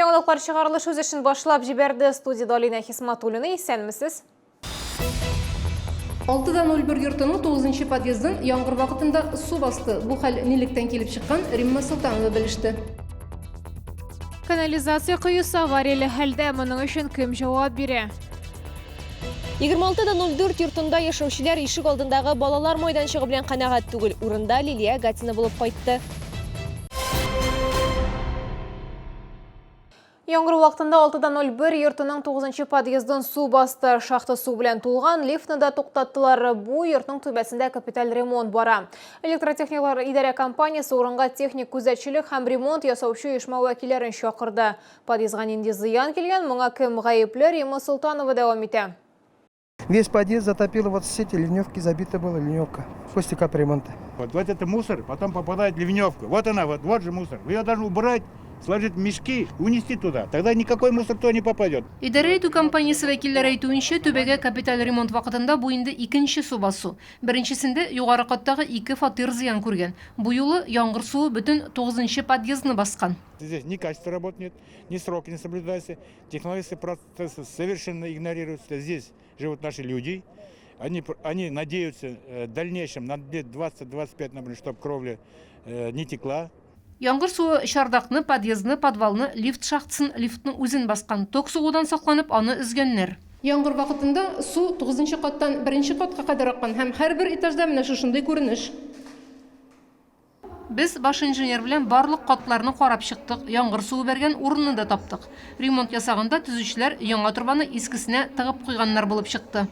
Яңалыклар чыгарылыш үз эшен башлап җибәрде. Студиядә Алинә Хисматуллина. Исәнмесез. 6.01 йортының 9 подъездын яңгыр вакытында су басты. Бу хәл нилектән килеп чыккан, Римма Солтанова белеште. Канализация коесы аварияле хәлдә, моның өчен кем җавап бирә? 26.04 йортында яшәүчеләр ишек алдындагы балалар майданчыгы белән канәгать түгел. Урында Лилия Гатина булып кайтты. Яңгыр вакытында 6.01 йортының 9 подъездын су басты. Шахта су белән тулган, лифтны да туктаттылар. Бу йортның түбәсендә капиталь ремонт бара. Электротехниклар идарә компаниясе урынга техник күзәтчелек һәм ремонт ясаучы оешма вәкилләрен чакырды. Подъездга нинди зыян килгән, моңа кем гаепле, Римма Солтанова дәвам итә. Весь подъезд затопило, вот все эти ливневки, забита была ливневка после капремонта. Вот, вот это мусор потом попадает в ливневку. Вот она, вот, вот же мусор. Ее должны убрать, сложить в мешки, унести туда. Тогда никакой мусор туда не попадет. Идарә итү компаниясе вәкилләре әйтүенчә, түбәгә капиталь ремонт вакытында бу инде икенче су басу. Беренчесендә югары каттагы ике фатир зыян күргән. Бу юлы яңгыр суы бөтен тугызынчы подъездны баскан. Здесь ни качество работ нет, ни сроки не соблюдаются, технологические процессы совершенно игнорируются. Здесь живут наши люди, они, они надеются э, в дальнейшем на лет 20-25, например, чтобы кровля э, не текла. Яңгыр суы чардакны, подъездны, подвалны, лифт шахтасын, лифтның үзен баскан. Ток сугудан сакланып, аны өзгәннәр. Яңгыр вакытында су тугызынчы каттан беренче катка кадәр аккан һәм һәрбер этажда менә шушындый күренеш. Без баш инженер белән барлык катларны карап чыктык, яңгыр суы бәргән урынны да таптык. Ремонт ясаганда төзүчеләр яңа торбаны искесенә тыгып куйганнар булып чыкты.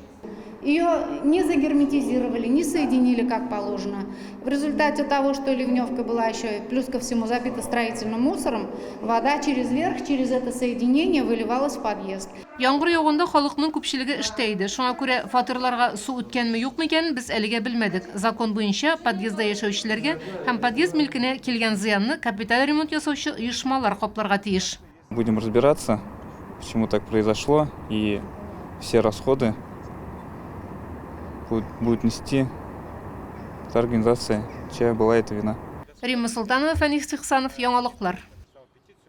Ее не загерметизировали, не соединили как положено. В результате того, что ливневка была еще плюс ко всему забита строительным мусором, вода через верх, через это соединение выливалась в подъезд. Яңгыр яуганда халыкның күпчелеге эштә иде. Шуңа күрә фатирларга су үткәнме, юкмы икәнен без әлегә белмәдек. Закон буенча, подъездда яшәүчеләргә һәм подъезд милкенә килгән зыянны капиталь ремонт ясаучы оешмалар капларга тиеш. Будем разбираться, почему так произошло, и все расходы будет, будет нести та организация, чья была эта вина. Римма Солтанова, Фәнис Ихсанов, Яңалыклар.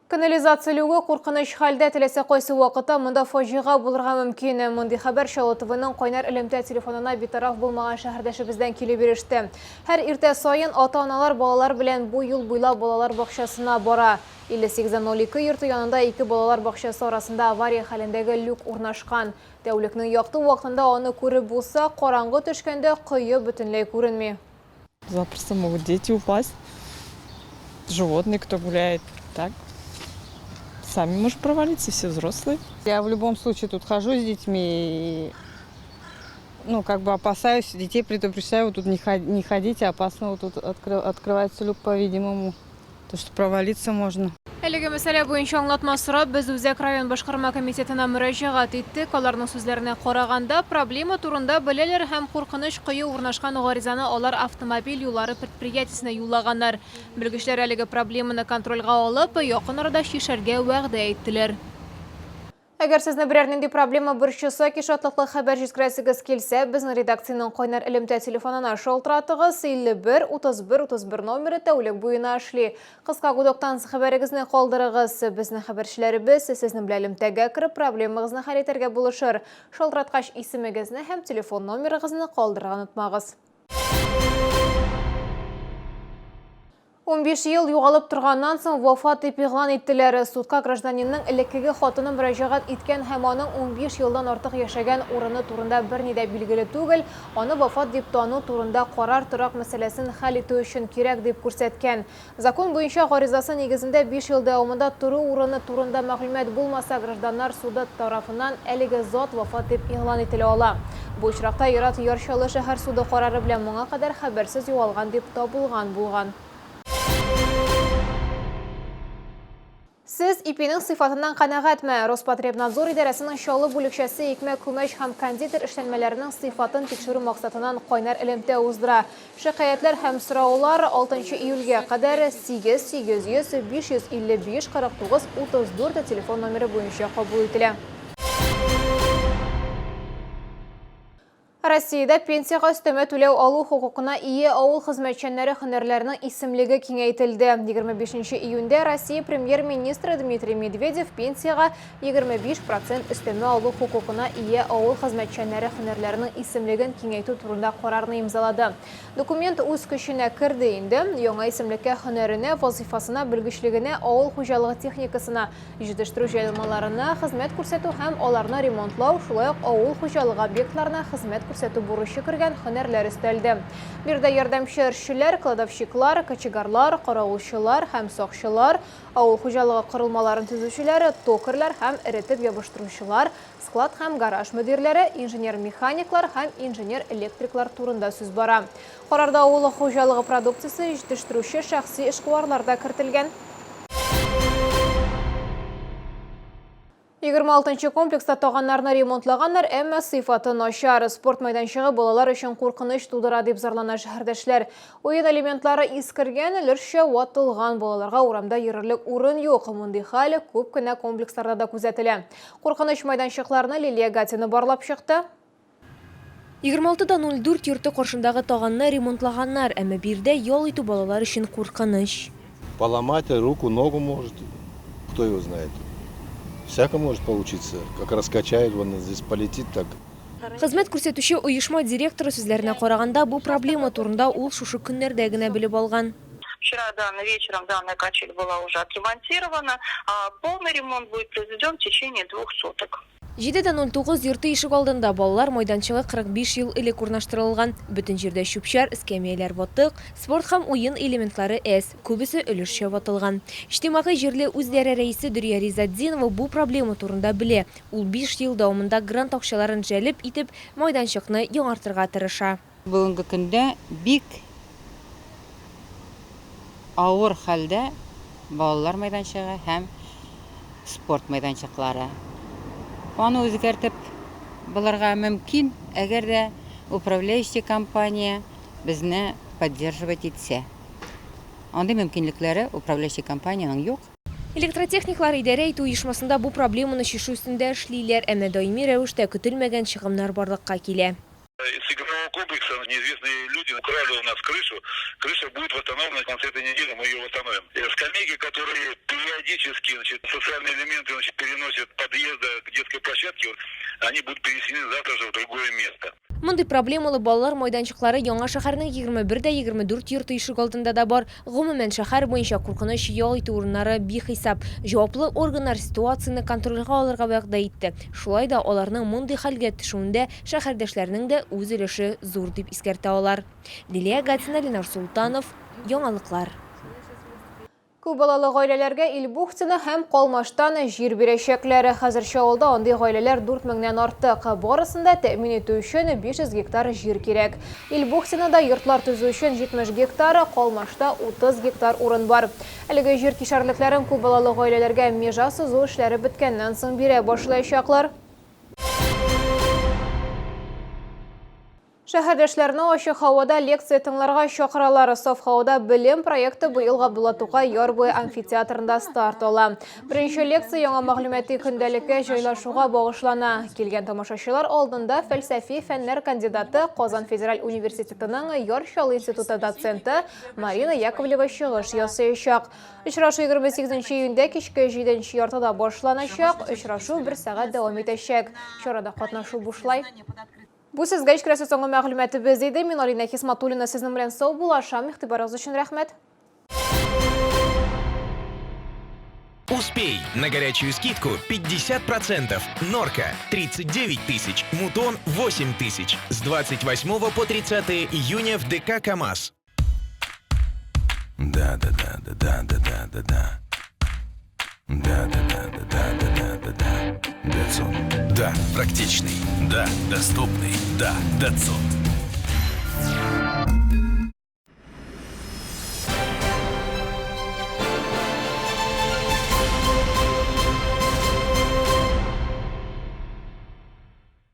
Канализация люгы куркыныч хәлдә, теләсә кайсы вакытта монда фаҗига булырга мөмкин. Мондый хәбәр Чаллы ТВның кайнар элемтә телефонына битараф булмаган шәһәрдәшебездән килеп иреште. Һәр иртә саен ата-аналар балалар белән бу юл буйлап балалар бакчасына бара. 58.02 йорты янында ике балалар бакчасы арасында авария хәлендәге люк урнашкан. Тәүлекнең якты вакытында аны күреп булса, караңгы төшкәндә кое бөтенләй күренми. Запросто могут дети упасть, животные, кто гуляет. Так, сами можем провалиться, все взрослые. Я в любом случае тут хожу с детьми и, ну, как бы опасаюсь, детей предупреждаю, вот тут не ходите, опасно, вот тут открывается люк, по-видимому, то, что провалиться можно. Әлеге мәсьәлә буенча аңлатма сорап, без Үзәк район башкарма комитетына мөрәҗәгать иттек. Аларның сүзләренә караганда, проблема турында беләләр һәм куркыныч кое урнашкан гаризаны алар автомобиль юллары предприятиесенә юллаганнар. Белгечләр әлеге проблеманы контрольгә алып, якын арада чишәргә вәгъдә иттеләр. Әгәр сезне берәр нинди проблема борчыса, яки шатлыклы хәбәр җиткерәсегез килсә, безнең редакциянең кайнар элемтә телефонына шалтыратыгыз. 51 31 31 номеры тәүлек буена эшли. Кыска гудоктан хәбәрегезне калдырыгыз. Безнең хәбәрчеләребез сезнең белән элемтәгә кереп, проблемагызны хәл итәргә булышыр. Шалтыраткач исемегезне һәм телефон номерыгызны калдырырга онытмагыз. 15 ел югалып торганнан соң вафат дип игълан иттеләр. Судка гражданинның элеккеге хатыны мөрәҗәгать иткән һәм аның 15 елдан артык яшәгән урыны турында берни дә билгеле түгел, аны вафат дип тану турында карар торак мәсьәләсен хәл итү өчен кирәк дип күрсәткән. Закон буенча гаризасы нигезендә 5 ел дәвамында тору урыны турында мәгълүмат булмаса, гражданнар суды тарафыннан әлеге зат вафат дип игълан ителә ала. Бу очракта ир-ат Яр Чаллы шәһәр суды карары белән моңа кадәр хәбәрсез югалган дип табылган булган. Сез ипинең сыйфатыннан канәгатьме? Роспотребнадзор идарәсенең Чаллы бүлекчәсе икмәк, күмәч һәм кондитер эшләнмәләренең сыйфатын тикшерү максатыннан кайнар элемтә уздыра. Шикаятьләр һәм сораулар 6 июльгә кадәр 8 800 555 49 34 телефон номеры буенча кабул ителә. Россиядә пенсиягә өстәмә түләү алу хокукына ия авыл хезмәтчәннәре һөнәрләренең исемлеге киңәйтелде. 25 июньдә Россия Премьер-министры Дмитрий Медведев пенсиягә 25 процент өстәмә алу хокукына ия авыл хезмәтчәннәре һөнәрләренең исемлеген киңәйтү турында карарны имзалады. Документ үз көченә керде инде. Яңа исемлеккә һөнәренә, вазыйфасына, белгечлегенә, авыл хуҗалыгы техникасына, җитештерү җайланмаларына хезмәт күрсәтү һәм аларны ремонтлау, шулай ук авыл хуҗалыгы объектларына хезмәт күрсәтү бурычы кергән һөнәрләр өстәлде. Биредә ярдәмче эшчеләр, кладовщиклар, кочегарлар, каравылчылар һәм сакчылар, авыл хуҗалыгы корылмаларын төзүчеләр, токарьлар һәм эретеп ябыштыручылар, Склад һәм гараж мөдирләре, инженер-механиклар һәм инженер-электриклар турында сүз бара. Карарда авыл хуҗалыгы продукциясе җитештерүче шәхси эшкуарлар да кертелгән. 26 нчы комплекста таганнарны ремонтлаганнар, әмма сыйфаты начар. Спорт мәйданчыгы балалар өчен куркыныч тудыра, дип зарлана шәһәрдәшләр. Уен элементлары искергән, өлешчә ватылган, балаларга урамда йөрерлек урын юк. Мондый хәл күп кенә комплексларда да күзәтелә. Куркыныч майданчыкларны Лилия Гатина барлап чыкты. 26,04 йорты каршындагы таганны ремонтлаганнар, әмма биредә ял итү балалар өчен куркыныч. Поломать руку, ногу может, кто его знает. Всяко может получиться, как раскачает, вон здесь полетит так. Хезмәт күрсәтүче оешма директоры сүзләренә караганда, бу проблема турында ул шушы көннәрдә генә белеп алган. Вчера данный вечером данная качель была уже отремонтирована, а полный ремонт будет произведен в течение двух суток. 7,09 йорты ишегалдында балалар майданчыгы 45 ел элек урнаштырылган. Бөтен җирдә чүп-чар, эскәмияләр ватык, спорт һәм уен элементлары әз, күбесе өлешчә ватылган. Иҗтимагый җирле үзидарә рәисе Дөрия Ризатдинова бу проблема турында белә. Ул биш ел дәвамында грант акчаларын җәлеп итеп, майданчыкны яңартырга тырыша. Бүгенге көндә бик авыр хәлдә балалар майданчыгы һәм спорт майданчыклары. Аны үзгәртеп булырга мөмкин, әгәр дә управляющий компания безне поддерживать итсә. Андый мөмкинлекләре управляющий компаниянең юк. Электротехниклар идарә итү оешмасында бу проблеманы чишү өстендә эшлиләр, әмма даими рәвештә көтелмәгән чыгымнар барлыкка килә. С игрового комплекса неизвестные люди украли у нас крышу. Крыша будет восстановлена в конце этой недели, мы ее восстановим. Скамейки, которые периодически, значит, социальные элементы, значит, переносят подъезда к детской площадке, они будут перенесены завтра же в другое место. Мондый проблемалы балалар майданчыклары яңа шәһәрнең 21 дә 24 йорты ишегалдында да бар. Гомумән, шәһәр буенча куркыныч ял итү урыннары бихисап. Җаваплы органнар ситуацияне контрольгә алырга вәгъдә итте. Шулай да аларның мондый хәлгә төшүендә шәһәрдәшләрнең дә үз өлеше зур, дип искәртә алар. Лилия Гатина, Ленар Солтанов, Яңалыклар. Күп балалы гаиләләргә Илбухтино һәм Калмаштан җир бирәчәкләр. Хәзер Чаллыда андый гаиләләр 4 меңнән артык. Барысын да тәэмин итү өчен 500 гектар җир кирәк. Илбухтинода йортлар төзү өчен 70 гектар, Калмашта 30 гектар урын бар. Әлеге җир кишәрлекләрен күп балалы гаиләләргә межа сызу эшләре беткәннән соң бирә башлаячаклар. Шәһәрдәшләрне ачык һавада лекция тыңларга чакыралар. Саф һавада белем проекты быел Габдулла Тукай яр буе амфитеатрында старт ала. Беренче лекция яңа мәгълүмати көндәлеккә җайлашуга багышлана. Килгән тамашачылар алдында фәлсәфи фәннәр кандидаты, Казан федераль университетының Яр Чаллы институты доценты Марина Яковлева чыгыш ясаячак. Очрашу 28 июньдә кичке 7 яртыда башланачак. Очрашу бер сәгать дәвам итәчәк. Чарада катнашу бушлай. Бу сезгә җиткерәсе соңгы мәгълүматыбыз иде. Мин Алина Хисматуллина сезнең белән саубуллашам. Игътибарыгыз өчен рәхмәт. Успей! На горячую скидку 50%. Норка 39 тысяч, Мутон 8 тысяч. С 28 по 30 июня в ДК КАМАЗ. Да, да, да, да, да, да, да, да, да. Да, да, да, да, да, да, да, да, да. Датсун. Да, практичный. Да, доступный. Да, Датсун.